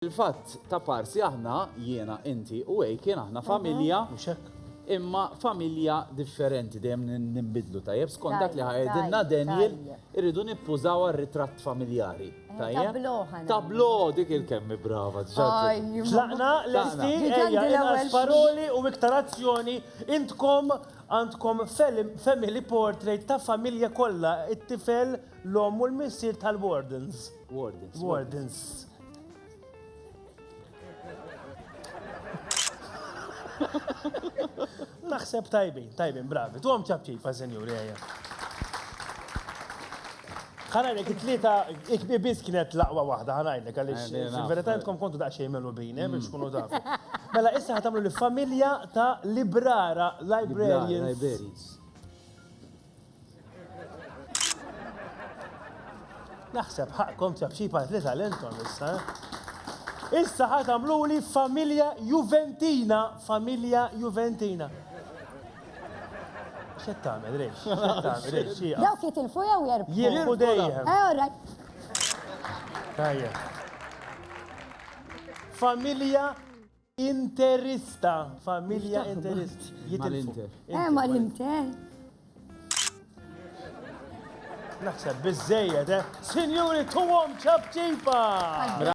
Fil-fatt, ta' parsi aħna, jiena, inti u Aiken, aħna familja, imma familja differenti, dejjem ninbidlu, tajjeb, skont dak li ħa jgħidilna Daniel, irridu nippużaw għar-ritratt familjari. Tajjeb? Tablo, dik il-kemm brava. Tlaqna, lesti, ejja, inqas paroli u iktar azzjoni, intkom għandkom family portrait ta' familja kollha, it-tifel, l-omm u l-missier tal-wardens. Wardens. Wardens. Naħseb tajbin, tajbin, bravi. Tuhom ċapċipa, senjuri, ejja. Ħanajdlek it-tlieta ikbi biss kienet l-aqwa waħda, ħanajdlek għaliex eh, fil-verità intkom kontu daqsxejn melubin, eh, biex tkunu tafu. Mela issa ħatamlu li familja ta' librara, librarians. Librarians. Naħseb ħaqqkom ċapċipa li talentom issa. Eh? Issa ħa tagħmluli familja Juventina, familja Juventina. X'qed tagħmel, Rejx? X'qed tagħmel, Rejx? Dawk jitilfu jew jerbħu? Jirbħu dejjem. Eh, all right. Tajjeb. Familja Interista, familja interist. Mal-Inter. Eh, mal-Inter. Naħseb biżejjed, eh? Sinjuri, tuhom ċapċipa!